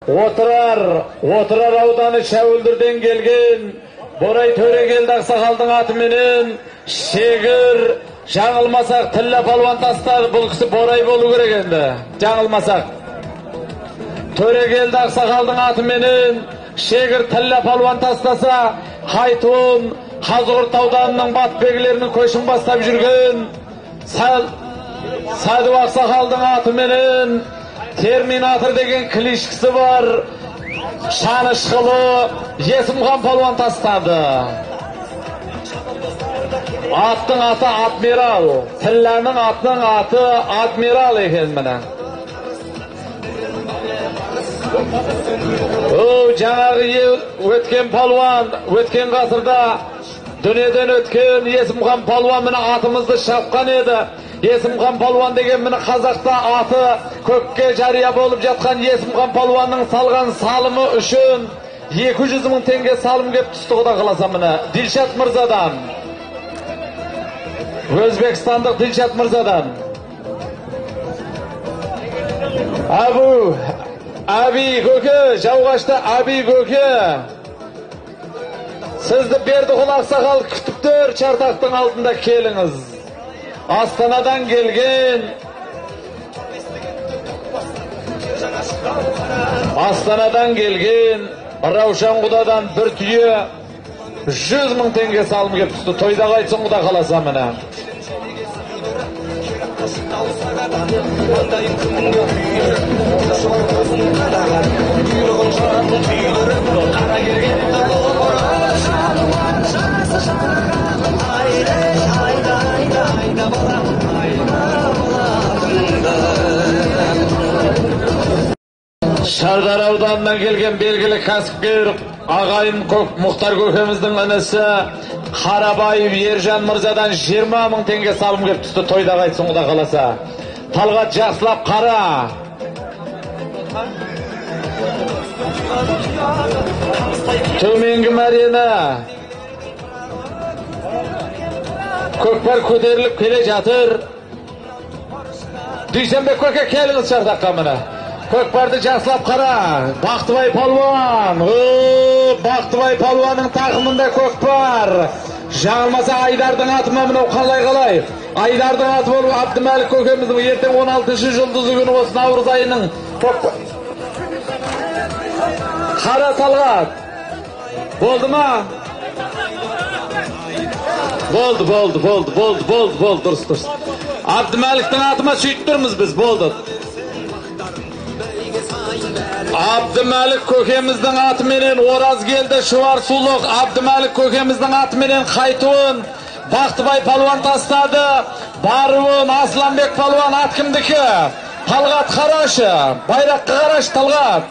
Отырар ауданы Шәуілдірден келген Борай Төрегелді ақсақалдың атыменен Шегір, жаңылмасақ Тіллә палуан тастады. Бұл кісі Борай болу керек енді, жаңылмасақ. Төрегелді ақсақалдың атыменен Шегір Тіллә палуан тастаса, Қайтуын Қазығұрт ауданының батбегілерінің көшін бастап жүрген Сәду ақсақалдың атыменен Терминатор деген кличкасы бар Шанышқылы Есімхан палуан тастады. Аттың аты Адмирал, Тілләнің атының аты Адмирал екен міне. О, жаңағы өткен палуан, өткен ғасырда дүниеден өткен Есімхан палуан міне атымызды шапқан еді. Есімхан палуан деген міне қазақта аты көкке жария болып жатқан Есімхан палуанның салған салымы үшін 200 мың теңге салым кеп түсті, құда қаласа міне Дилшат мырзадан. Өзбекстандық Дилшат мырзадан. Әбу Әби көке, жауғашты Әби көке. Сізді Бердіқұл ақсақал күтіп тұр, чартақтың алдында келіңіз. Астанадан келген Раушан құдадан бір түйе 100 мың теңге салым кеп түсті. Тойда қайтсын құда қаласа міне. Шардар ауданынан келген белгілі кәсіпкер ағайын Мұхтар көкеміздің інісі Қарабаев Ержан мырзадан 20 мың теңге салым кеп түсті. Тойда қайтсын құда қаласа. Талғат, жақсылап қара. Төменгі мәрені көкпар көтеріліп келе жатыр. Дүйсенбек көке, келіңіз шардаққа міне. Көкпарды жақсылап қара. Бақтыбай палуан. Бақтыбай палуанның тақымында көкпар. Жаңылмаса Айдардың аты ма мынау, қалай? Айдардың аты болып Абдымәлік көкеміздің ертең 16-шы жұлдызы күні осы наурыз айының көкпар. Қара Талғат. Болды ма? Болды, дұрыс. Абдымәліктің аты ма, сөйтіп тұрмыз біз, болды. Абдымәлік көкеміздің атыменен Оразгелді Шұбар Сулық, Абдымәлік көкеміздің атыменен Қайтуын Бақтыбай палуан тастады. Баруын Асланбек палуан, ат кімдікі? Талғат қарашы, байраққа қарашы Талғат.